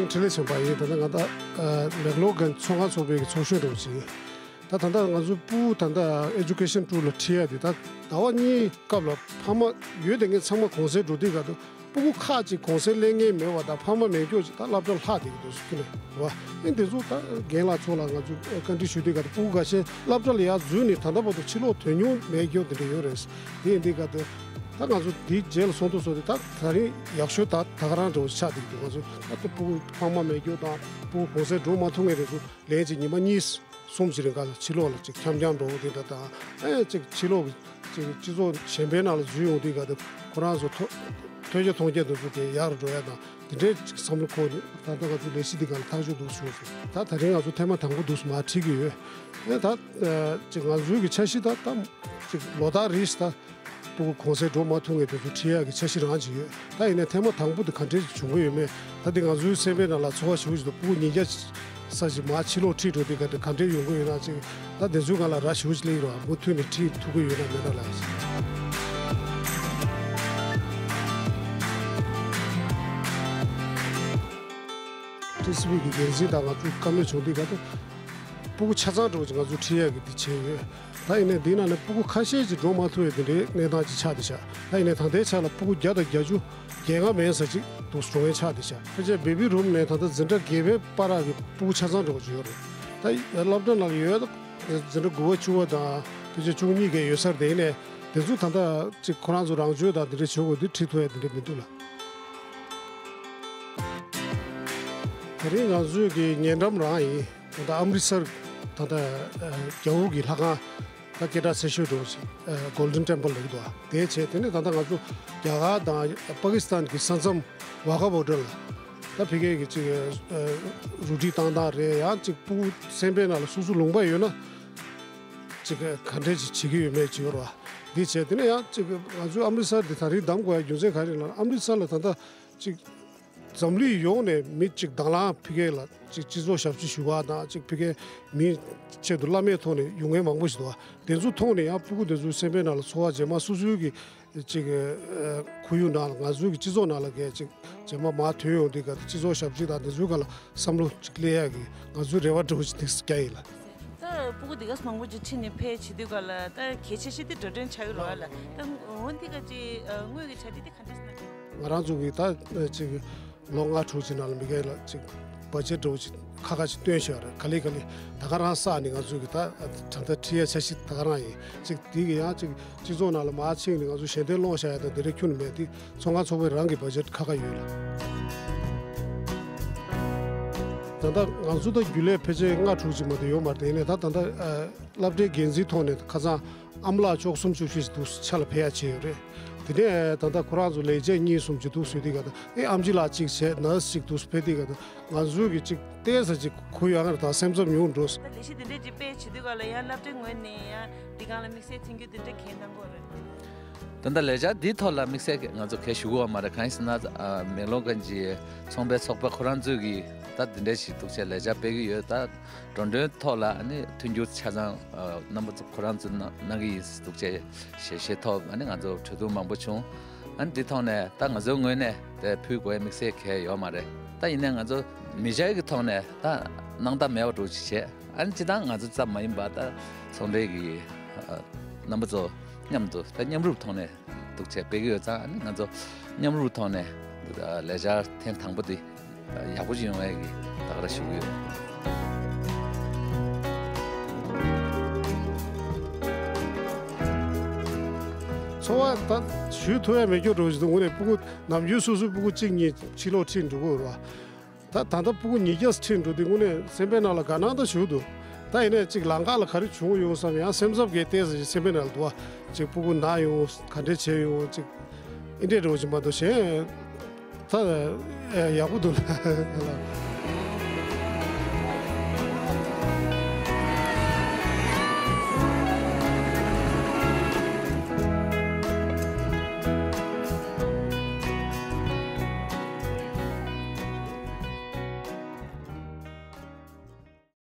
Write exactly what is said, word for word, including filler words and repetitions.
འཕྲིན་ལས་ཆེན་པ་ཡིན། ད་ལྟ་ང་ད་མེག་ལོར་གན་ཚོང་ཁང་ཚོགས་པའི་གི་ཚོགས་གཞོན་འདྲ་བོ་ཞིག་ཡིན། ད་ད་ལྟ་ང་ཚོ་སྤུ་གུ་ད་ལྟ་ཨེ་ཇུ་ཀེ་ཤན་ཊུར་ལ་ཁྲིད་ཡ་དེ་ད་ཟླ་བ་གཉིས་སྐབས་ལ་ཕ་མ་ཡོད་དེ་ངས་ཚང་མ་གུང་སེང་འགྲོ་དུས་ག་དུ་སྤུ་གུ་ཁག་ཅིག་གུང་སེང་ལེན་མཁན་མེད་པ་དང་ཕ་མ་མེད་སྐྱོ་ཅིག་ད་སློབ་གྲྭ་ལྷག་བསྡད་ཀྱི་འདུག་ཟེར་གྱི་ནས་རེད་བ། ཨེ་འདི་ཚོ་ད་རྒན་ལགས་ཚོ་ལ་ང་ཚོ་བཀའ་འདྲི་ཞུ་དུས་ག་དུ་སྤུ་གུ་འགའ་ཤས་སློབ་གྲྭ་ལ་ཡར་འཛུལ་ནས་ད་ལྟ་བར་དུ་ཕྱིར་ལོག་ཐོན་མྱོང་མེད་སྐྱོ་དེ་འདྲ་ཡོད་རེད། དེ་ཡིན་དུས་ག་དུ་ད་ང་ཚོ་དེའི་རྗེས་ལ་ཚོགས་འདུ་ཚོགས་དུས་ད་ད་རིང་ཡག་ཤོས་ད་ད་ག་རང་འདྲ་བོ་ཆགས་བསྡད་ཀྱི་འདུག་ང་ཚོ་ད་ལྟ་སྤུ་གུ་ཕ་མ་མེད་སྐྱོ་དང་སྤུ་གུ་གུང་སེང་འགྲོ་མ་ཐུབ་མཁན་རེ་ཚོ་ལན་ཅིག་ཉི་མ་གཉིས་གསུམ་ཞིག་རིང་ག་ལ་ཕྱི་ལོགས་ལ་ཅིག་འཁྱམ་འཁྱམ་འགྲོ་འོང་དེ་འདྲ་དང་། ཨེ་ཅིག་ཕྱི་ལོགས་ཀྱི་ཅིག་སྤྱི་ཚོགས་གཞན་པའི་ནང་ལ་འཛུལ་ཡོང་དུས་ག་དུ་ཁོ་རང་ཚོ་ཐོ་ཐོས་རྒྱ་མཐོང་རྒྱ་དེ་ཚོ་དེ་ཡག་རུ་འགྲོ་ཡ་དང་དེ་འདྲའི་ཅིག་བསམ་བློ་འཁོར་ནས་ད་ལྟ་ང་ཚོ་ལས་གཞི་འདི་ག་ལ་ཐག་གཅོད་འདུག་བྱུང་སོང་། ད་ད་རིང་ང་ཚོ་ཐེངས་མ་དང་པོ་འདུག་མར་ཁྲིད་ཀྱི་ཡོད། ཨེ་ད་ཅིག་ང་ཚོའི་གི་འཆར་གཞི་ད་ད་ཅིག་ལོ་ལྟར་རེ་བཞིན་ད། སྤུ་གུ་གུང་སེང་འགྲོ་མ་ཐུབ་མཁན་དེ་ཚོ་ཁྲིད་ཡག་གི་འཆར་གཞི་རང་ཅིག་ཡོད། ད་ཡིན་ནའི་ཐེངས་མ་དང་པོ་དེ་ག་འདྲས་བྱུང་གི་ཡོད་མེད་ད་དེ་ང་ཚོའི་སེམས་པའི་ནང་ལ་ཚོར་བ་ཞེ་པོ་ཅིག་འདུག་སྤུ་གུ་ཉིས་བརྒྱ་ས་ཞིག་མར་ཕྱི་ལོགས་ཁྲིད་འགྲོ་དུས་ག་འདྲ་ག་འདྲས་ཡོང་གི་ཡོད་ན་ཅིག་ད་དེ་ཚོའི་སྒང་ལ་ར་ཞེ་པོ་ཅིག་སླེབས་ཡོད་ར། མུ་མཐུད་ནས་ཁྲིད་ཐུབ་ཀྱི་ཡོད་ན་མེད་ན་ལ། ཊི་སི་ཝི་གི་འགན་འཛིན་དང་ང་ཚོ་བཀའ་མོལ་བྱུང་དུས་ག་འདྲ་སྤུ་གུ་ཆ་ཚང་འདྲ་བོ་ཅིག་ང་ཚོ་ཁྲིད་ཡག་གི་དེ་བྱས་ཡོད། ད་ཡིན་ནའི་འདི་ནང་ནས་སྤུ་གུ་ཁ་ཤས་ཅིག་འགྲོ་མ་ཐུབ་པའི་དེ་འདྲའི་གནས་སྟངས་ཅིག་ཆགས་བསྡད་ཤག་ད་ཡིན་ནའི་ད་ལྟའི་ཆ་ལ་སྤུ་གུ་བརྒྱ་དང་བརྒྱད་ཅུ་རྒྱལ་ཁ་མེད་ས་ཅིག་འདུག་འགྲོ་མཁན་ཆགས་བསྡད་ཤག་ཕལ་ཆེར་བེ་བི་རུམ་ནས་ད་ལྟ་འཛིན་གྲྭ་བརྒྱད་པའི་བར་གྱི་སྤུ་གུ་ཆ་ཚང་འདྲ་བོ་ཅིག་ཡོད་རེད། ད་སློབ་གྲྭ་ནང་ལ་ཡོད་འཛིན་གྲྭ་དགུ་པ་བཅུ་པ་དང་ཕལ་ཆེར་བཅུ་གཉིས་ཀ་ཡོད་ས་རེད། དེ་ཡིན་ནའི་དེ་ཚོ་ད་ལྟ་ཅིག་ཁོ་རང་ཚོ་རང་བྱོས་དང་དེ་འདྲ་བྱེད་དགོས་དུས་ཁྲིད་ཐུབ་ཡག་དེ་འདྲ་མི་འདུག་ལ། དེ་རིང་ང་ཚོའི་གི་ཉེ་འགྲམ་རང་ཡིན། ད་ལྟ་ཨམ་རི་སར་ད་ལྟ་རྒྱལ་པོ་གི་ལྷ་ཁང་ད་སྐད་གྲགས་ཆེ་ཤོས་འདྲ་བོ་ཞིག་གོལ་ཌན་ཊེམ་པལ་ལབ་ཀྱི་འདུག་དེ་བྱས་དེ་ནས་ད་ལྟ་ང་ཚོ་རྒྱ་གར་དང་པ་ཀི་སི་ཐན་གྱི་ས་མཚམས་ཝ་གྷ་བོར་ཌར་ལ་ད་ཕ་གི་གི་ཅིག་རུ་སྒྲིག་བཏང་སྟངས་རེད། ཡང་ཅིག་སྤུ་གུ་སེམས་པའི་ནང་ལ་སོ་སོ་ལུང་པ་ཡོད་ན་ཅིག་ག་འདྲས་ཅིག་བྱེད་ཀྱི་ཡོད་མེད་ཅིག་ཡོད་རེད་བ། འདི་བྱས་དེ་ནས་ཡང་ཅིག་ང་ཚོའི་ཨམ་རི་སར་འདི་ད་རེས་བདམས་དགོས་ཡ་རྒྱུ་མཚན་ག་རེ་ལབ་ན་ཨམ་རི་སར་ལ་ད་ལྟ་ཅིག་འཛམ་གླིང་ཡོངས་ནས་མི་གཅིག་དང་བླངས་ཕ་གི་ལ་གཅིག་སྤྱི་ཚོགས་ཞབས་ཕྱི་ཞུ་བ་དང་གཅིག་ཕ་གིའི་མིའི་ཆེད་དུ་བླ་མེད་ཐོག་ནས་ཡོང་མཁན་མང་པོ་ཞིག་འདུག་བ། དེ་ཚོ་མཐོང་ནས་ཡང་སྤུ་གུ་དེ་ཚོའི་སེམས་པའི་ནང་ལ་ཚོར་བ་རྗེས་མ་སོ་སོའི་གི་གཅིག་ཁོར་ཡུག་ནང་ལ་ང་ཚོའི་གི་སྤྱི་ཚོགས་ནང་ལ་གས་གཅིག་རྗེས་མ་མར་ཐོན་ཡོང་དུས་ག་སྤྱི་ཚོགས་ཞབས་ཕྱི་དང་དེ་ཚོའི་སྒང་ལ་བསམ་བློ་གཅིག་སླེབས་ཡག་གི་ང་ཚོའི་རེ་བ་འདྲ་བོ་ཞིག་དེ་རྒྱག་ཡིན་ལ། ད་སྤུ་གུ་དེ་ག་མང་པོ་ཅིག་ཁྲིད་ནས་ཕེབས་བྱེད་དུས་ག་ལ་ད་གལ་ཆེ་ཤོས་དེ་འགྲོ་གྲོན་ཆགས་ཀྱི་རེད་བ་ལ། ད་འོ་འདི་ག་ཅིག་དངུལ་གྱི་གྲ་སྒྲིག་དེ་ག་འདྲས་གནང་གི་ང་རང་ཚོ་གིས་ད་ཅིག་ལོ་ལྔ་དྲུག་ཅིག་ནང་ལ་མི་སྒེར་ལ་ཅིག་བ་ཇེཊ་འདྲ་བོ་ཅིག་ཁ་ཁ་ཅིག་བཏོན་བཞག་རེད། ག་ལེ་ག་ལེ་ད་ག་རང་བསགས་ནས་ང་ཚོ་གིས་ད་ད་ལྟ་ཁྲིད་ཡ་འཆར་གཞི་ད་ག་རང་ཡིན། ཅིག་དེ་གི་ཡང་ཅིག་སྤྱི་ཚོགས་ནང་ལ་མར་ཕྱིན་ནས་ང་ཚོ་ཞལ་འདེབས་སློང་བཞག་ཡ་དང་དེ་འདྲ་ཁྱོན་ནས་མེད་དེ་ཚོང་ཁང་ཚོགས་པའི་རང་གི་བ་ཇེཊ་ཁ་ཁ་ཡོད་ལ། ད་ལྟ་ང་ཚོ་ད་རྒྱུན་ལས་ཕལ་ཆེར་ལྔ་དྲུག་ཅིག་མ་གཏོགས་ཡོད་མ་རེད། དེ་ནས་ད་ད་ལྟ་སློབ་གྲྭའི་འགན་འཛིན་ཐོག་ནས་ཁ་སང་ཨམ་ལགས་བཅུ་གསུམ་བཅུ་བཞི་ཞིག་འདུག་ཕྱག་ལ་ཕེབས་ཡ་བྱས་ཡོད་རེད། དེ་ནས་ད་ལྟ་ཁོ་རང་ཚོ་ལས་བྱེད་གཉིས་གསུམ་ཅིག་འདུག་ཟེར་དུས་ག་ད་ཨེ་ཨམ་ཆི་ལགས་གཅིག་བྱས་ནར་སི་གཅིག་འདུག་ཕེབས་དུས་ག་ད་ང་ཚོའི་གི་གཅིག་བལྟས་ས་གཅིག་གུ་ཡངས་དང་སེམས་འཚབ་ཉུང་འགྲོ། ད་ལས་གཞི་དེ་འདྲས་ཅིག་སྤེལ་བྱེད་དུས་ག་ལ་ཡང་སློབ་གྲྭའི་ངོས་ནས་ཡང་འདི་སྒང་ལ་དམིགས་བསལ་མཐུན་འགྱུར་དེ་འདྲ་གང་གནང་གི་ཡོད་རེད། ད་ལྟ་ལས་འཆར་འདིའི་ཐོག་ལ་དམིགས་བསལ་ང་ཚོ་གང་ཞུ་གི་ཡོད་མ་རེད། གང་ཡིན་ཟེར་ན་མེག་ལོར་གན་གྱི་ཚོང་པའི་ཚོགས་པ་ཁོ་རང་ཚོས་ཀྱི་ད་འདི་འདྲ་ཞིག་འདུག་བྱས་ལས་འཆར་སྤེལ་གྱི་ཡོད། ད་འགྲོ་གྲོན་ཐོག་ལ་ཨ་ནི་མཐུན་འགྱུར་ཆ་ཚང་རྣམ་པ་ཚོ་ཁོ་རང་ཚོས་གནང་གི་ཡིན་འདུག་བྱས་ཞལ་བཞེས་ཐོབ། ཨ་ནི་ང་ཚོ་གྲོས་བསྡུར་མང་པོ་བྱུང་། ཨ་ནི་འདི་ཐོག་ནས་ད་ང་ཚོའི་ངོས་ནས་དེ་ཕུལ་དགོས་དམིགས་བསལ་གང་ཡང་ཡོད་མ་རེད། ད་ཡིན་ནའི་ང་ཚོ་མི་ཆ་གི་ཐོག་ནས་ད་སྣང་དག་མེད་པ་འདྲ་ཅིག་བྱས། ཨ་ནི་སྤྱིར་བཏང་ང་ཚོ་ཙམ་མ་ཡིན་པ་ད་ཚོང་འབྲེལ་གྱི་རྣམ་པ་ཚོ་མཉམ་དུ་ད་མཉམ་རུབ་ཐོག་ནས་འདུག་བྱས་སྤེལ་གྱི་ཡོད་ཙང་། ཨ་ནི་ང་ཚོ་མཉམ་རུབ་ཐོག་ནས་ལས་འཆར་ཐེངས་དང་པོ་འདི་ཡག་པོ་ཅིག་ཡོང་བའི་གི་ད་ག་རང་ཞུ་གི་ཡོད། ཚོར་བ་ད་ཞུ་ཐུབ་ཡ་མེད་སྐྱོ་འགྲོ་བཞིན་འདུག་དངོས་གནས་སྤུ་གུ་ནམ་རྒྱུན་སོ་སོའི་སྤུ་གུ་གཅིག་གཉིས་ཕྱི་ལོགས་ཁྲིད་འགྲོ་གི་ཡོད་རེད་བ། ད་ད་ལྟ་སྤུ་གུ་ཉིས་བརྒྱ་ཁྲིད་འགྲོ་དུས་དངོས་གནས་སེམས་པའི་ནང་ལ་དགའ་སྣང་ད་ཞུ་འདུག་ད་ཡིན་ནའི་ཅིག་ལམ་ཁ་ལ་ག་རེ་བྱུང་ཡོང་བསམ་ཡང་སེམས་འཚབ་གས་བལྟས་ཟེར་ཅིག་སེམས་པའི་ནང་ལ་འདུག་བ། ཅིག་སྤུ་གུ་ན་ཡོང་ག་འདྲས་བྱས་ཡོང་ཅིག་ཨེ་འདྲས་འགྲོ་བཞིན་པ་འདུག་གཞན་ད་ཡག་པོ་འདུག་ལ།